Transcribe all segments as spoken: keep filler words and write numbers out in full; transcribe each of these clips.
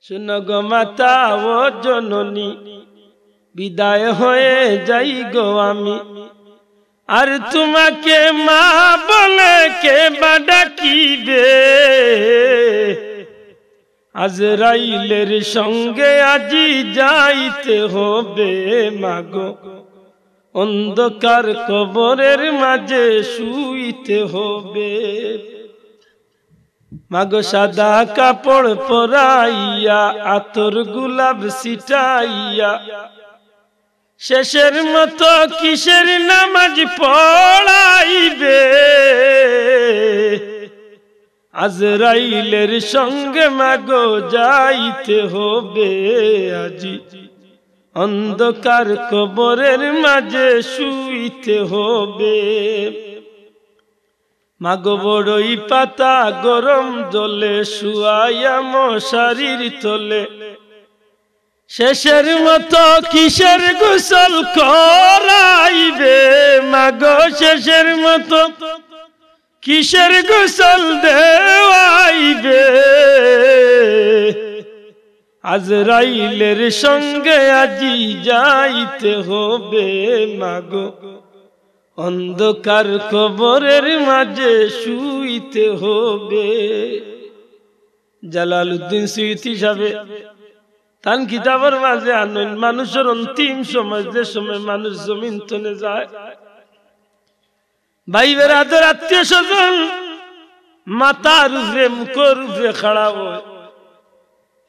শুনো গো মাতা ও জননী, বিদায় হয়ে যাই গো আমি। আর তোমাকে মা বলে কে বা ডাকিবে? আজরাইলের সঙ্গে আজি যাইতে হবে মাগো, অন্ধকার কবরের মাঝে শুইতে হবে। মাগো সাদা কাপড় পরাইয়া, আতর গোলাপ ছিটাইয়া, শেষের মতো কিসের নামাজ পড়াইবে? আজরাইলের সঙ্গে মাগো যাইতে হবে আজি, অন্ধকার কবরের মাঝে শুইতে হবে। মাগো বড়ই পাতা গরম জলে শুয়াইয়া মশারির তলে, শেষের মতো কিসের গোসল করাইবে? মাগো শেষের মতো কিসের গোসল দেওয়াইবে? আজরাইলের সঙ্গে আজি যাইতে হবে মাগো, অন্ধকার কবরের মাঝে শুইতে হবে। জালালউদ্দিন সুয়ুতী সাহেবে তান কিতাবর মাঝে আনইন, মানুষর অন্তিম সময়, যে সময় মানুষ জমিন তনে যায়, ভাই বেরাদর আত্মীয় স্বজন মাথার উপরে, মুখর উপরে খাড়া অয়।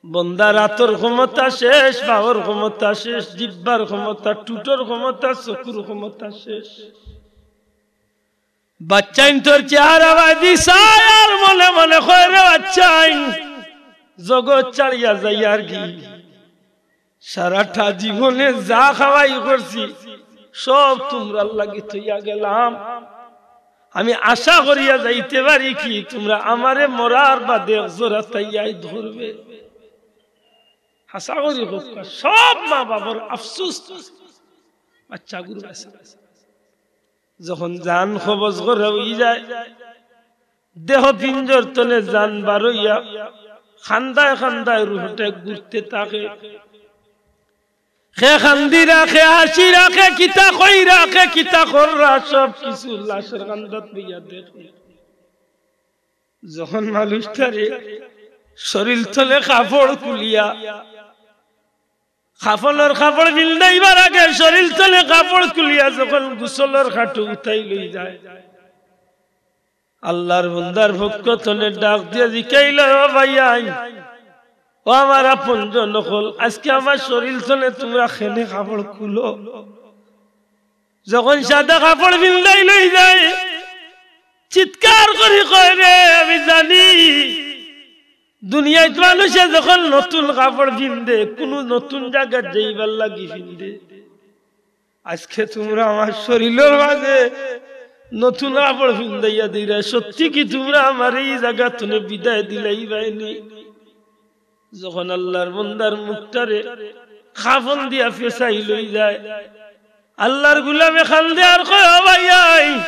বন্দার আতর ক্ষমতা শেষ, পাওর ক্ষমতা শেষ, জিব্বার ক্ষমতা, ঠুটর ক্ষমতা, চকুর ক্ষমতা শেষ। বাচ্চাইন্তর চেহারা বাদি চায় আর মনে মনে কয়, "রে বাচ্চাইন, জগৎ ছাড়িয়া যাইয়ার গি। সারাটা জীবনে যা কামাই করছি, সব তুমরার লাগি থইয়া গেলাম। আমি আশা করিয়া যাইতে পারি কি, তুমরা আমারে মরার বাদে এক জোড়া তাইয়াই ধরবে।" হাছা করি কউক্কা, সব মা বাবার আফসোস বাচ্চাগুর কাছে। যখন জান কবজ করা অইযায়, দেহ পিঞ্জর তনে জান বারইয়া কান্দায় কান্দায় রুহটা ঘুরতে থাকে। কে কান্দিরা, কে হাসিরা, কে কিতা কইরা, কে কিতা কররা, সব কিছু লাশর কান্দাত বইয়া দেখে। যখন মানুষটারে শরীর তনে কাপড় খুলিয়া, কাফনর কাপড় পিন্দাইবার আগে শরীর তনে কাপড় খুলিয়া যখন গোসলর খাটো উঠাই লই যায়, আল্লার বন্দার পক্ষ তনে ডাক দিয়া জিকাইল, "ও ভাইয়াইন, ও আমার আপনজন অকল, আজকে আমার শরীর তনে তুমরা কেনে কাপড় খুলো?" যখন সাদা কাপড় পিন্দাই লই যায়, চিৎকার করি কয়, "রে, আমি জানি দুনিয়াত মানুষে যখন নতুন কাপড় পিন্দে, কুনু নতুন জাগাত যাইবার লাগি পিন্দে, আজকে তুমরা আমার শরীলর মাঝে নতুন কাপড় পিন্দাইয়া দিরায়, সত্যি কি তুমরা আমারে ই জাগা তনে বিদায় দিলাইবায়নি?" যখন আল্লার বন্দার মুখটারে কাফন দিয়া পেছাই লই যায়, আল্লার গুলামে কান্দে আর কয়, "ও ভাইয়াইন,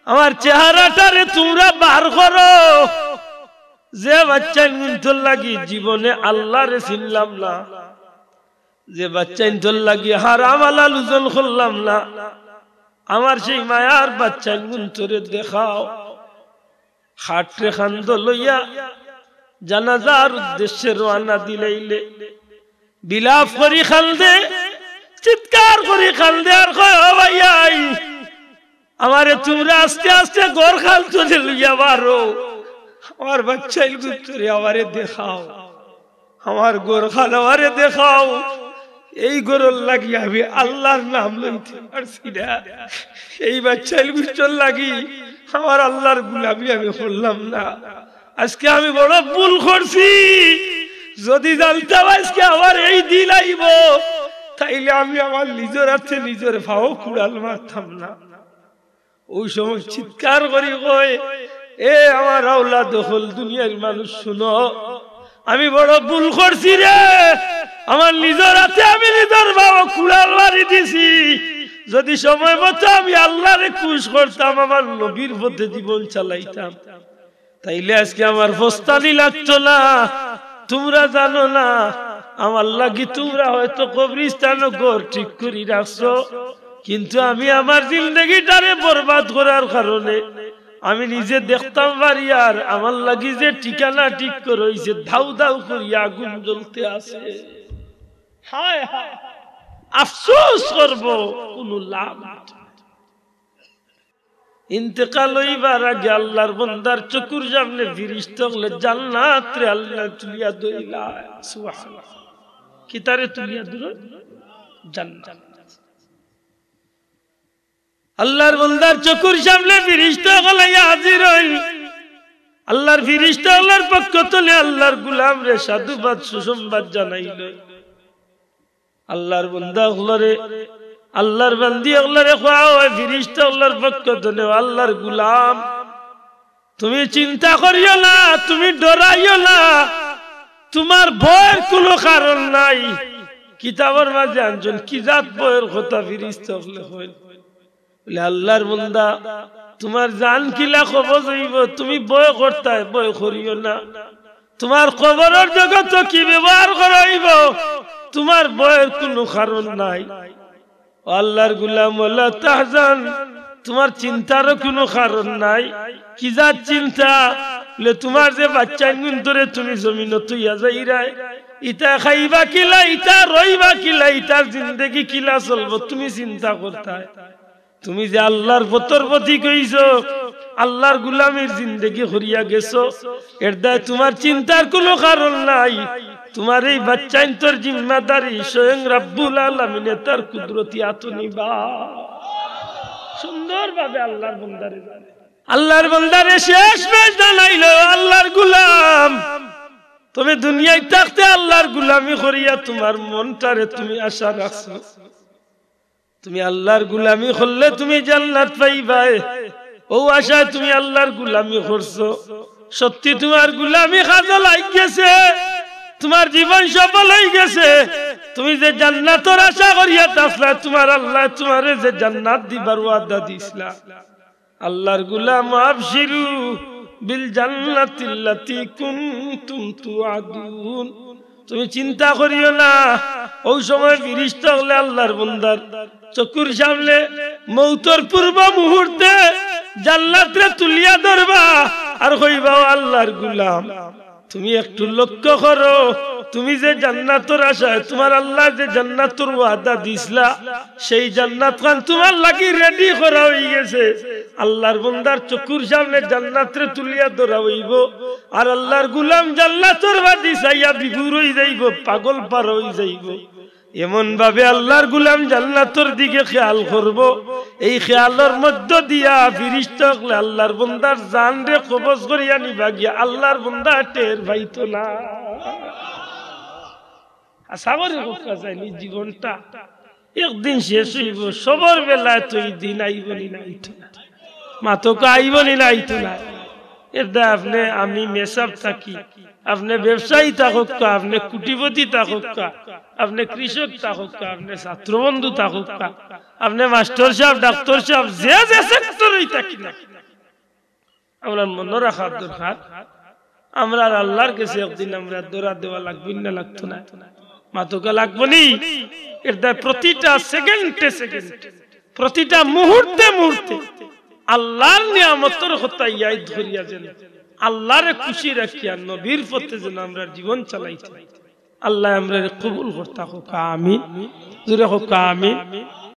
আমার চেহারাটারে তুমরা বার করো। যে বাচ্চাইনগুন্তর লাগি জীবনে আল্লারে চিনলাম না, যে বাচ্চাইনতর লাগি হারাম হালাল ওজন করলাম না, আমার সেই মায়ার বাচ্চাইনগুন্তরে দেখাও।" খাটরে কান্দো লইয়া জানাজার উদ্দেশ্যে রওয়ানা দিলাইলে, বিলাপ করি কান্দে, চিৎকার করি কান্দে আর কয়, "ও ভাইয়াইন, আমারে তুমরা আস্তে আস্তে ঘরখান তনে লইয়া বারো, আমার বাচ্চাইনগুন্তরে আমারে দেখাও, আমার ঘরখান আমারে দেখাও। এই ঘরর লাগি আমি আল্লার নাম লইতে পারছি না, এই বাচ্চাইনগুন্তর লাগি আমার আল্লার গুলামি আমি করলাম না। আজকে আমি বড় ভুল করছি। যদি জানতাম আজকে আমার এই দিন আইবো, তাইলে আমি আমার নিজর আতে নিজর পাও কুড়াল মারতাম না।" ওই সময় চিৎকার করি কয়, "এ আমার আওলাদ অকল, দুনিয়ার মানুষ, শুনো, আমি বড় ভুল করছি রে। আমার নিজর আতে আমি নিজর পাও কুড়াল মারি দিছি। যদি সময় মতো আমি আল্লারে খুশ করতাম, আমার নবীর পথে জীবন চালাইতাম, তাইলে আজকে আমার ফস্তানি লাগতো না।" তুমরা জানো না, আমার লাগি তুমরা হয়তো কবরিস্তানো ঘর ঠিক করি রাখছো, কিন্তু আমি আমার জিন্দেগিটারে বরবাদ করার কারণে আমি নিজে দেখতাম পারি, আর আমার লাগি যে ঠিকানা ঠিক করা অইছে, ধাউ ধাউ করি আগুন জ্বলতে আছে। হায় হায়, আফসোস করব, কোনো লাভ নাই। ইন্তেকাল অইবার আগে আল্লাহর বন্দার চকুর সামনে ফিরিস্তা অকলে জান্নাতরে আল্লায় তুলিয়া ধরিলা। সুবহানাল্লাহ। কিতারে তুলিয়া ধরইন? জান্নাত। আল্লাহর বন্দার চকুর সামনে ফিরিস্তা অকল আইয়া হাজির অইন। আল্লাহর ফিরিস্তা অকলর পক্ষ তনে আল্লাহর গুলামরে সাধুবাদ সুসংবাদ জানাইল। আল্লাহর বন্দা অকলরে, আল্লাহর বান্দি অকলরে কওয়া অয় ফিরিস্তা অকলর পক্ষ তনে, "আল্লাহর গুলাম, তুমি চিন্তা করিও না, তুমি ডরাইও না, তুমার ভয়র কুনু কারণ নাই।" কিতাবর মাঝে আনছইন, কি জাত ভয়র কথা ফিরিস্তা অকলে কইন। বলে, "আল্লাহর বন্দা, তুমার জান কিলা কবজ অইবো, তুমি ভয় করতায়, ভয় করিও না। তুমার কবরর জগতো কি ব্যবহার করা অইবো, তুমার ভয়র কুনু কারণ নাই।" ও আল্লাহর গুলাম, ওয়ালা তাহজান, তুমার চিন্তারও কুনু কারণ নাই। কি জাত চিন্তা? বলে, তুমার যে বাচ্চাইনগুন্তরে তুমি জমিনো থইয়া যাইরায়, ইতা খাইবা কিলা, ইতা রইবা কিলা, ইতার জিন্দেগি কিলা চলবো, তুমি চিন্তা করতায়। তুমি যে আল্লাহর পথর পথিক অইছো, আল্লাহর গুলামির জিন্দেগি করিয়া গেছো, এর দায় তুমার চিন্তার কুনু কারণ নাই। তুমার এই বাচ্চাইন্তর জিম্মাদারি স্বয়ং রাব্বুল আলামিনে তার কুদরতি আতো নিবা। সুন্দরভাবে আল্লাহর বন্দারে জানে। আল্লাহর বন্দারে শেষ মেশ জানাইল, "আল্লাহর গুলাম, তুমি দুনিয়াত থাকতে আল্লাহর গুলামি করিয়া তুমার মনটারে তুমি আশা রাখছো।" তুমি আল্লাহর গুলামি করলে তুমি জান্নাত পাইবায়, অউ আশায় তুমি আল্লাহর গুলামি করছো। সত্যি তুমার গুলামি কাজে লাগি গেছে, তুমার জীবন সফল অইগেছে। তুমি যে জান্নাতর আশা করিয়া আছলায়, তুমার আল্লায় তুমারে যে জান্নাত দিবার ওয়াদা দিছলা, আল্লাহর গুলাম, আবশিরু বিল জান্নাতিল্লাতি কুনতুম তুআদুন। তুমি চিন্তা করিও না, অউ সময় ফিরিস্তা অকলে আল্লাহর বন্দার চকুর সামনে মউতর পূর্ব মুহূর্তে জান্নাতরে তুলিয়া ধরবা আর কইবা, "ও আল্লাহর গুলাম, তুমি একটু লক্ষ্য করো, তুমি যে জান্নাতর আশায়, তুমার আল্লায় যে জান্নাতর ওয়াদা দিছলা, সেই জান্নাত খান তুমার লাগি রেডি করা অইগেছে।" আল্লাহর বন্দার চকুর সামনে জান্নাতরে তুলিয়া ধরা অইবো, আর আল্লাহর গুলাম জান্নাতর বাদি চাইয়া বিভোর অইযাইবো, পাগল পারা অইযাইবো। এমন ভাবে আল্লাহর গুলাম জান্নাতর দিকে খেয়াল করবো, এই খেয়ালর মধ্য দিয়া ফিরিস্তা অকলে আল্লাহর বন্দার জানরে কবজ করিয়া নিবা গিয়া, আল্লাহর বন্দা টের পাইতো না। আশা করি কউক্কা চাইন, জীবনটা একদিন শেষ অইবো, সবর বেলায় তো ই দিন আইবো নি না আইতো না। মাতউক্কা আইবো নি না আইতো না। এর দায় আপনে আমি মেসাব থাকি, আপনে ব্যবসায়ী থাকউক্কা, আপনে কোটিপতি থাকউক্কা, আপনে কৃষক থাকউক্কা, আপনে ছাত্রবন্ধু থাকউক্কা, আপনে মাস্টর সাব, ডাক্তার সাব, যে যে সেক্টরই থাকি না, আমরার মনো রাখার দরকার, আমরার আল্লাহর গেছে একদিন আমরার ধরা দেওয়া লাগবো না, লাগতো না? মাতউক্কা লাগবো নি? এর দায় প্রতিটা সেকেন্ডে সেকেন্ডে, প্রতিটা মুহূর্তে মুহূর্তে আল্লাহর নিয়ামতর কথা ইয়াদ করিয়া যেন আল্লাহরে খুশি রাখিয়া নবীর পথে যেন আমরার জীবন চালাইতে পারি। আল্লায় আমরারে কবুল করতা কউক্কা আমিন। জোরে কউক্কা আমিন।